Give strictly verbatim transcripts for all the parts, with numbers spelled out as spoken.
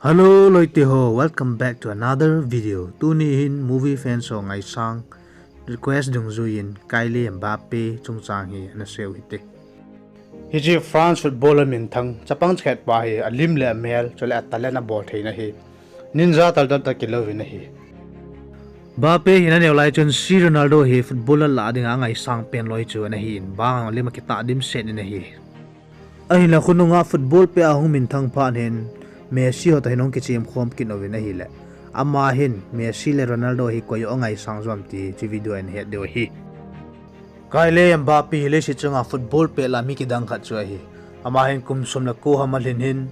Hello loite ho, welcome back to another video. Tuni hin movie fans ho ngaisang request dungjuiyin Kylian Mbappe chungchang hi ana seiyu hite. Hiche France footballer minthang chapang chakhat pa hi alim le amel chule atalent abol theina hi ninja taltal tah kilouvin ahi. Mbappe hin aneo lai chun C Ronaldo hi footballer lah dinga angaisang pen loi chu ana hin, bang lim akitah dimset in ahi. Ahinla khonunga football pet a hung minthang phat hin Messi ho toh hin hung kichemkhom kit uvin ahile, ama hin Messi le Ronaldo hi koi ho angaisang jom ti hiche video a ihet diu ahi. Kylian Mbappe hi leiset chunga football pet lah a mi kidang khat chu ahi. Ama hin kum som le ko ham alhin hin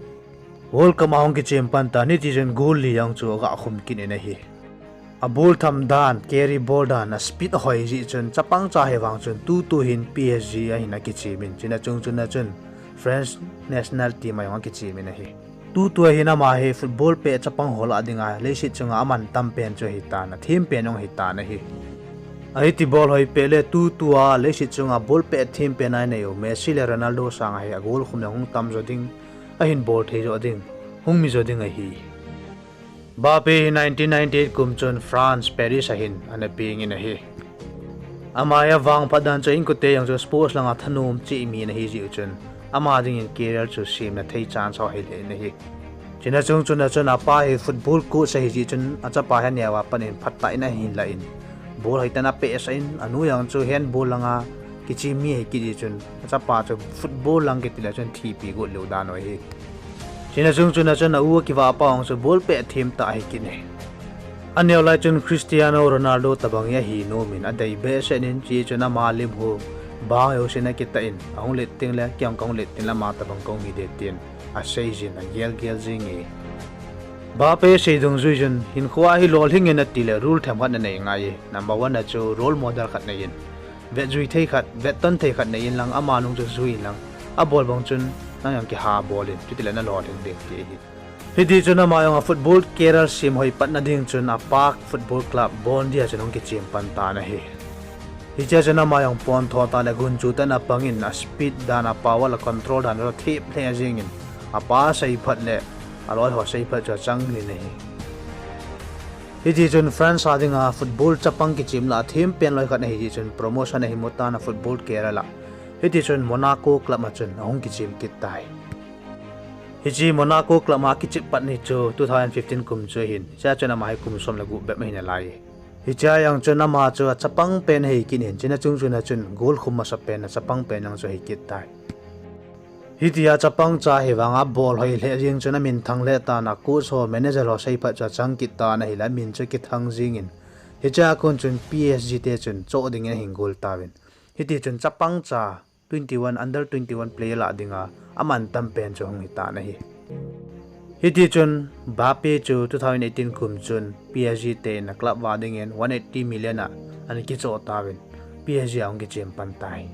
World Cup a hung kichem pan tan, hitichun goal li jong chu aga khum kit in ahi. Abol tham dan, carry bol dan, a speed ahoi jeh chun chapang cha hivang chun tutu hin P S G a hin akichem in, chuna chung chun a chun France national team a jong akichem in ahi. Tutu a hin ama hi football pet chapang ho lah dinga leiset chunga amantam pen chu ahitan, athem pen jong ahitan ahi. Ahiti bol hoi pet le tutu a leiset chunga ball pet them pen a inei u Messi le Ronaldo sanga hi a goal khum le hung tam jo ding, ahin bol thei jo ding, hung mi jo ding ahi. Mbappe hi nineteen ninety-eight kum chun France, Paris a hin ana peng in ahi. Ama hi avangphat dan chu a inkote jong chu sports langa thanom cheh mi ana hi jeh u chun ama dingin career chu semna thei chance ahoi lheh in ahi. Chuna chung chun a chun apa hi football coach ahi jeh chun achapa hi aneo a pat in phatah in ahin lah in, ball hoitah in apehsah in, anu jong chu handball langa kichem mi ahi kit jeh chun achapa chu football lang kiti le chun thipi got lou dan u ahi. Chuna chung chun a chun a u akivah pa jong chu ball pet them tah ahi kit in ahi. Aneo lai chun Cristiano Ronaldo tobang hi ahi nom in adei behseh in, chujeh chun ama lim ho bang jousen akitah in, ahung let tengle kei jong kahung let tengle ama tobang kahung hi ding tin aseijin, agelgel jing e. Mbappe sei dungjui chun hinkhoa hi lolhing in atile rule themkhat nanei ngai e. Number one a chu role model khat nei in, vetjui thei khat, vetton thei khat nei inlang ama nung chu jui inlang, abol bang chun nang jong kiha bol in, chutile nalolhing ding ti ahi. Hitichun ama jong a football career sem hoi patna ding chun a Parc Football Club, Bondy a chun hung kichem pan tan ahi. Hichea chun ama jong pontho tah le gunchu tah in apang in, a speed dan, a power, a control dan chu thep lheh jeng in, apa seiphat le aloi ho seiphat chu achang in ahi. Hitichun France a dinga football chapang kichem lah a them pen loi khat ahi jeh chun promotion ahin mu tan a football career lah. Hitichun Monaco club a chun ahung kichem kit tai. Hiche Monaco club a kichep pat ni chu two thousand fifteen kum chu ahin, hichea chun ama hi kum som le gup bep ahi nalai. Hichea jong chun ama chu achapang pen ahi kit in, chuna chung chun a chun goal khum masa pen, achapang pen jong chu ahi kit tai. Hitia chapang cha hivanga bol hoi lheh jeng chun aminthang lheh tan a, coach ho, manager ho seiphat chu achang kit tan ahile amin chu kithang jeng in, hichea kon chun P S G te chun choh dingin ahin gol tauvin. Hitichun chapang cha twenty one, under twenty one player lah dinga amantam pen chu ahung hitan ahi. Hitichun Mbappe chu two thousand eighteen kum chun P S G te in a club va dingin one eighty million a ana kichoh tauvin, P S G a hung kichem pan tai.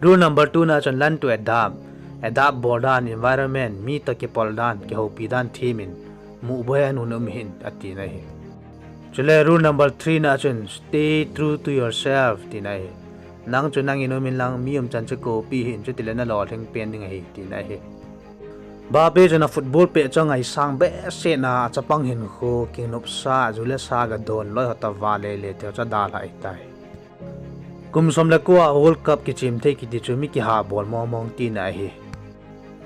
Rule number two na chun learn to adapt. Adapt bol dan, environment, mi toh kipol dan, kihoupi dan them in, muh boi a nun um hih in atina ahi. Chule rule number three na chun stay true to yourself tina ahi. Nang chu nangin um inlang mi umchan chu copy hih in, chutile nalolhing pen ding ahi tina ahi. Mbappe chun a football pet chu angaisang behseh in, achapang hinkho, kinopsa, ju le sa gadon, loi ho toh vale le tiho chu adalhah ahitai. Kum som le ko a World Cup kichem thei kiti chu mi kiha bol mongmong tina ahi.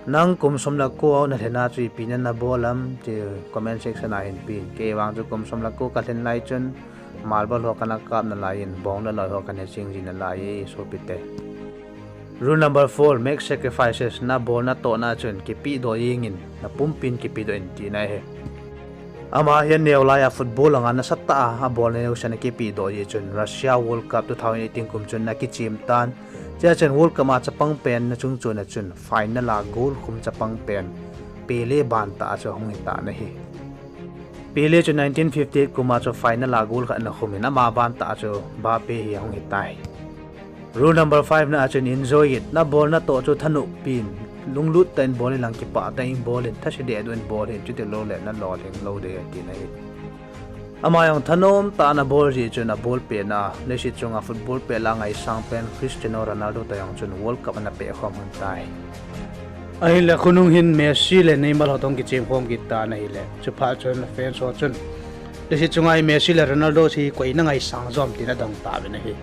Nang kum som le ko a nalhin a chu ipi nana bol am ti comment section a hin pen. Kei vang chu kum som le ko kalhin lai chun marble ho kana kap nalai in, bong le loi ho kana cheng ji nalai e sopite. Rule number four, make sacrifices. Nabol natohna chun kipehdoh jengin, napumpin kipehdoh in tina ahi. Ama hi aneo lai a football langa nasatah a abolna jouse ana kipehdoh jeh chun Russia World Cup two thousand eighteen kum chun ana kichem tan. Chea chun World Cup a chapang pen na chung chon a chun final a goal khum chapang pen Pele bantah a chu ahung hitan ahi. Pele chu nineteen fifty-eight kum a chu final a goal khat ana khum in, ama bantah a chu Mbappe hi ahung hitai. Rule number five na a chun enjoy it. Nabol natoh chu thanopin, lunglut tah in bol in lang, kipah tah in bol in, thase dehduh in bol in, chuti loule nalolhing lou ding ahi tina ahi. Ama jong thanom tah a anabol jeh chun abol petna a, leiset chunga football pet lah a ngaisang pen Cristiano Ronaldo toh jong chun World Cup ana pehkhom lhon tai. Ahile khonung hin Messi le Neymar ho toh kichem khom kit tan ahile, chuphat chun fans ho chun, hiche chunga hi Messi le Ronaldo hi koi na ngaisang jom tin adong tauvin ahi.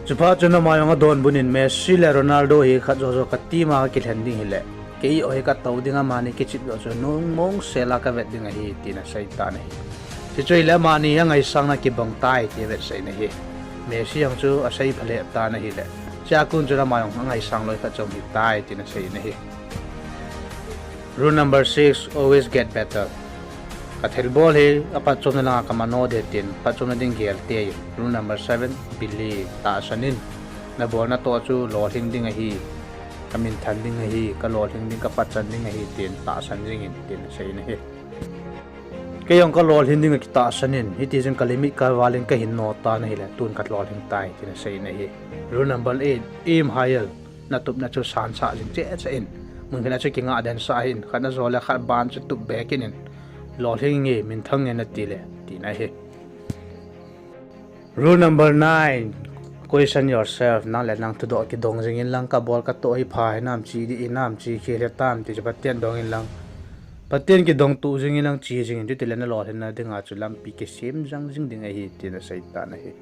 Chuphat chun ama jong adonbut in, Messi le Ronaldo hi khat joh joh ka team a kakilhen ding hile, kei o hi katou ding, amani kichep joh chu nungmong sela kavet ding ahi, tin asei tan ahi. Hiche chu hile amani angaisangna kibang tai ti avetsah in ahi. Messi jong chu asei phalheh tan ahile, chua kon chun ama jong angaisang loi khat chu hung hitai tin asei in ahi. Rule number six, always get better. Kathilbol hi aphatchomna langa kamano ding tin, phatchomna ding gel tei. Rule number seven, believe, tahsan in. Nabolna toh chu lolhing ding ahi, kaminthan ding ahi, kalolhing ding, kapatchan ding ahi tin tahsan jingin tin asei in ahi. Kei jong kalolhing ding akitahsan in, hiti chun ka limit kaval in kahin no tan ahile, tun kalolhing tai tin asei in ahi. Rule number eight, aim higher. Natupna chu sansah jing chehcheh in, mun khat a chu kingah den sah hih in, khat najo le khat ban chu tup be kit in, lolhing nge, minthang nge natile, tina ahi. Rule number nine, question yourself. Nang le nang thudoh kidong jingin lang, kabol katoh hi pha hinam, che ding hinam, che khel hitam ti chu Pathen dong in lang, Pathen kidong toh jingin lang, che jingin, chutile nalolhinna dinga chu lampi kisem jang jing ding ahi tin asei tan ahi.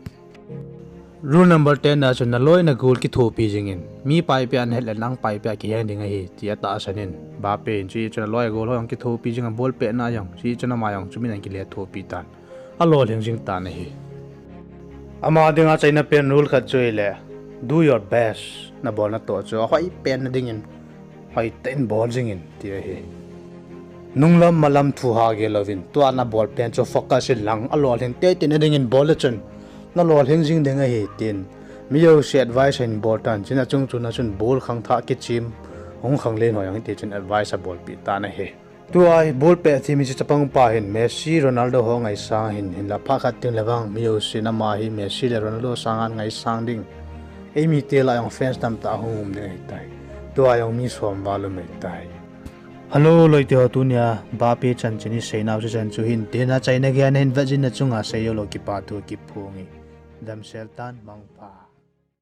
Rule number ten a chun naloi nagol kithopi jingin. Mi paipia nahet le nang paipia kiheng ding ahi ti atahsan in. Mbappe in chu hichun aloi agol ho jong kithopi jing, abol petna jong, hichun ama jong chu min ahin kile thopi tan, alolhing jing tan ahi. Ama dinga achaina pen rule khat chu ahile, do your best. Nabolna toh chu ahoi penna dingin hoitah in bol jingin ti ahi. Nunglam malam thu ha gel louvin, tua nabol pen chu focus in lang, alolhing teitei na dingin bol le chun nalolhing jing ding ahi tin mi jouse advice ahin bol tan, chuna chung chuna chun bol khangthah kichem hung khanglen ho jong hiti chun advice abolpeh tan ahi. Tua hi bol pet thei mi chu chapang pa hin Messi, Ronaldo ho ngaisang ahin, hinla phat khat teng le vang mi jousen ama hi Messi le Ronaldo sanga ngaisang ding, eimite lah a jong fans tamtah hung um ding ahitai. Tua jong mi som val um ahitai. Hello loite ho, tunia Mbappe chanchin iseinau chu chan chu hin, tena achaina geiya nahin vet jing na chunga seijou lou kipathu kiphong e. Damsel tan, mangpha.